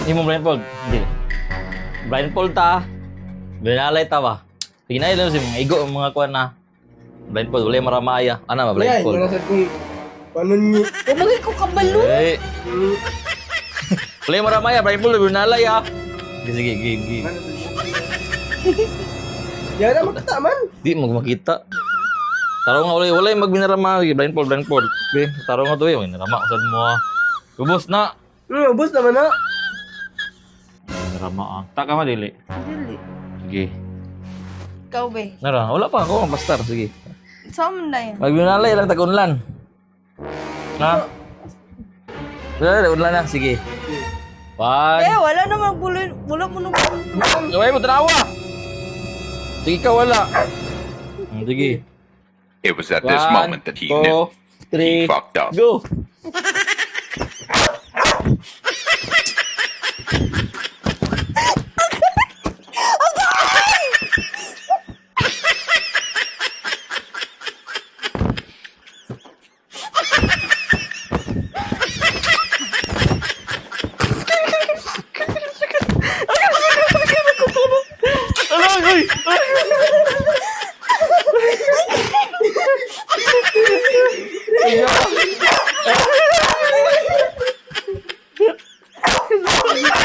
Hindi mo blindfold. Hindi. Blindfold ta. Binalay ta ba? Sige na lang si mga igo ang mga kuan na. Blindfold wala maramaya. Ana ba Yan, blindfold? yung nasa kong panon niyo. Wa magay ko kabalo. Eh. Wala maramaya, blindfold binalay ah. Sige, sige, game, game. Yan na makita man. Di mo makita. Tarong nga wala wala magbinarama, blindfold, blindfold. Okay, tarong nga to eh, magbinarama usad mo ah. Ubos na. Ubos naman na. Binarama ah. Ta ka madili. Dili. Sige. Ikaw be. Nara, wala pa ako, basta sige. Sa man na yan? Magbinalay lang tag-unlan. Ha? Wala, unlan na, sige. One. Eh, wala naman bulo. Wala mo nung Gawin mo, tanawa! Sige ka, wala. Sige. It was at this One, moment that he two, knew. three, He fucked up. go!